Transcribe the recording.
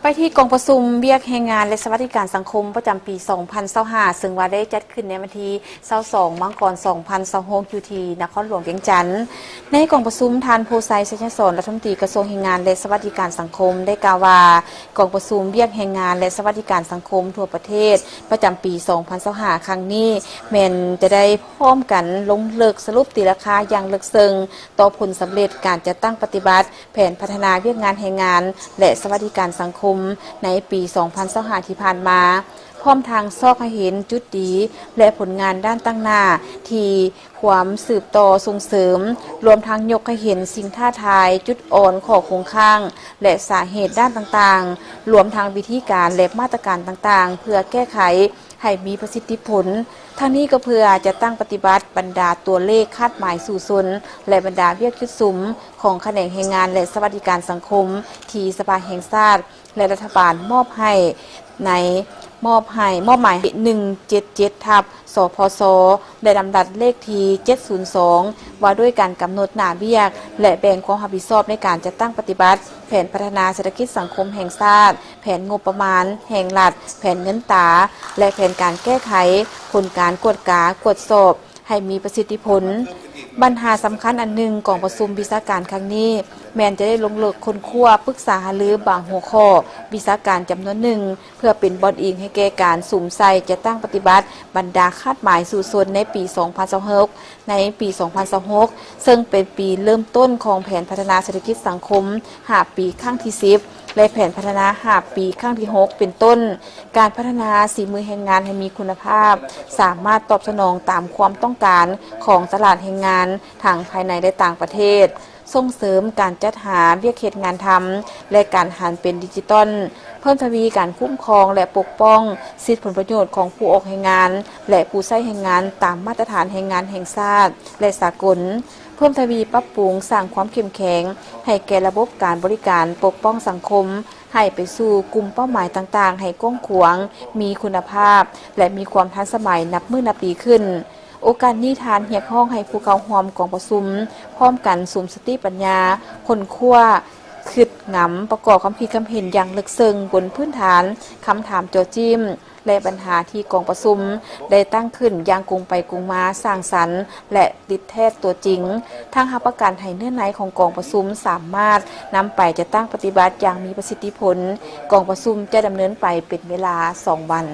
ໄປທີ່ກອງປະຊຸມວຽກແຮງງານ ແລະ ສະຫວັດດີການສັງຄົມປະຈຳປີສອງພັນຊາວຫ້າ ເຊິ່ງວ່າໄດ້ຈັດຂຶ້ນໃນວັນທີຊາວສອງ ມັງກອນ ສອງພັນຊາວຫົກ ຢູ່ທີ່ນະຄອນຫຼວງວຽງຈັນ. ໃນກອງປະຊຸມ, ທ່ານ ໂພໄຊ ໄຊຍະສອນ ລັດຖະມົນຕີກະຊວງແຮງງານ ແລະ ສະຫວັດດີການສັງຄົມ ໄດ້ກ່າວວ່າ ກອງປະຊຸມວຽກແຮງງານ ແລະ ສະຫວັດດີການສັງຄົມທົ່ວປະເທດ ປະຈຳປີສອງພັນຊາວຫ້າ ຄັ້ງນີ້ ແມ່ນຈະໄດ້ພ້ອມກັນລົງເລິກສະຫຼຸບຕີລາຄາຢ່າງເລິກເຊິ່ງ ຕໍ່ຜົນສຳເລັດການຈັດຕັ້ງປະຕິບັດແຜນພັດທະນາວຽກງານແຮງງານ ແລະ ສະຫວັດດີການສັງຄົມໃນປີສອງພັນຊາວຫ້າ ທີ່ຜ່ານມາ, ພ້ອມທັງຊອກໃຫ້ເຫັນຈຸດດີ ແລະ ຜົນງານດ້ານຕັ້ງໜ້າທີ່ຄວນສືບຕໍ່ສົ່ງເສີມ, ລວມທັງຍົກໃຫ້ເຫັນສິ່ງທ້າທາຍ, ຈຸດອ່ອນ, ຂໍ້ຄົງຄ້າງ ແລະ ສາເຫດດ້ານຕ່າງໆ, ລວມທັງວິທີການ ແລະ ມາດຕະການຕ່າງໆ ເພື່ອແກ້ໄຂ ໃຫ້ມີປະສິດທິຜົນ. ທັງນີ້ກໍເພື່ອຈັດຕັ້ງປະຕິບັດບັນດາຕົວເລກຄາດໝາຍສູ້ຊົນ ແລະ ບັນດາວຽກຈຸດສຸມຂອງຂະແໜງແຮງງານ ແລະ ສະຫວັດດີການສັງຄົມ ທີ່ສະພາແຫ່ງຊາດ ແລະ ລັດຖະບານມອບໃຫ້ໃນ ມອບໃຫ້ ມອບໝາຍ ໜຶ່ງເຈັດເຈັດ ທັບ ສພຊ ແລະ ດຳລັດເລກທີ ເຈັດສູນສອງ ວ່າດ້ວຍການກຳນົດໜ້າວຽກ ແລະ ແບ່ງຄວາມຮັບຜິດຊອບໃນການຈັດຕັ້ງປະຕິບັດແຜນພັດທະນາເສດຖະກິດສັງຄົມແຫ່ງຊາດ, ແຜນງົບປະມານແຫ່ງລັດ, ແຜນເງິນຕາ ແລະ ແຜນການແກ້ໄຂຜົນການກວດກາກວດສອບໃຫ້ມີປະສິດທິຜົນ. ບັນຫາສຳຄັນອັນໜຶ່ງ ກອງປະຊຸມວິຊາການຄັ້ງນີ້ ແມ່ນຈະໄດ້ລົງເລິກຄົ້ນຄວ້າ, ປຶກສາຫາລືບາງຫົວຂໍ້ວິຊາການຈຳນວນໜຶ່ງ ເພື່ອເປັນບ່ອນອີງໃຫ້ແກ່ການສຸມໃສ່ຈັດຕັ້ງປະຕິບັດບັນດາຄາດໝາຍສູ້ຊົນໃນປີສອງພັນຊາວຫົກ ໃນປີສອງພັນຊາວຫົກ ເຊິ່ງເປັນປີເລີ່ມຕົ້ນຂອງແຜນພັດທະນາເສດຖະກິດສັງຄົມຫ້າປີຄັ້ງທີສິບ ແລະ ແຜນພັດທະນາຫ້າປີຄັ້ງທີຫົກ ເປັນຕົ້ນ ການພັດທະນາສີມືແຮງງານໃຫ້ມີຄຸນນະພາບ, ສາມາດຕອບສະໜອງຕາມຄວາມຕ້ອງການຂອງຕະຫຼາດແຮງງານທັງພາຍໃນ ແລະ ຕ່າງປະເທດ, ສົ່ງເສີມການຈັດຫາວຽກເຮັດງານທຳ ແລະ ການຫັນເປັນດິຈິຕອນ, ເພີ່ມທະວີການຄຸ້ມຄອງ ແລະ ປົກປ້ອງສິດຜົນປະໂຫຍດຂອງຜູ້ອອກແຮງງານ ແລະ ຜູ້ໃຊ້ແຮງງານຕາມມາດຕະຖານແຮງງານແຫ່ງຊາດ ແລະ ສາກົນ, ເພີ່ມທະວີປັບປຸງສ້າງຄວາມເຂັ້ມແຂງໃຫ້ແກ່ລະບົບການບໍລິການປົກປ້ອງສັງຄົມ ໃຫ້ໄປສູ່ກຸ່ມເປົ້າໝາຍຕ່າງໆ ໃຫ້ກວ້າງຂວາງ, ມີຄຸນນະພາບ ແລະ ມີຄວາມທັນສະໄໝນັບມື້ນັບປີຂຶ້ນ. ໂອກາດນີ້ ທ່ານຮຽກຮ້ອງໃຫ້ຜູ້ເຂົ້າຮ່ວມກອງປະຊຸມ ພ້ອມກັນສຸມສະຕິປັນຍາ, ຄົ້ນຄວ້າ, ຄຶດງຳ, ປະກອບຄວາມຄິດຄວາມເຫັນຢ່າງເລິກເຊິ່ງບົນພື້ນຖານຄຳຖາມເຈາະຈີ້ມ ແລະ ບັນຫາທີ່ກອງປະຊຸມໄດ້ຕັ້ງຂຶ້ນຢ່າງກົງໄປກົງມາ, ສ້າງສັນ ແລະ ຕິດແທດຕົວຈິງ, ທັງຮັບປະກັນໃຫ້ເນື້ອໃນຂອງກອງປະຊຸມສາມາດນຳໄປຈັດຕັ້ງປະຕິບັດຢ່າງມີປະສິດທິຜົນ. ກອງປະຊຸມຈະດຳເນີນໄປເປັນເວລາສອງວັນ.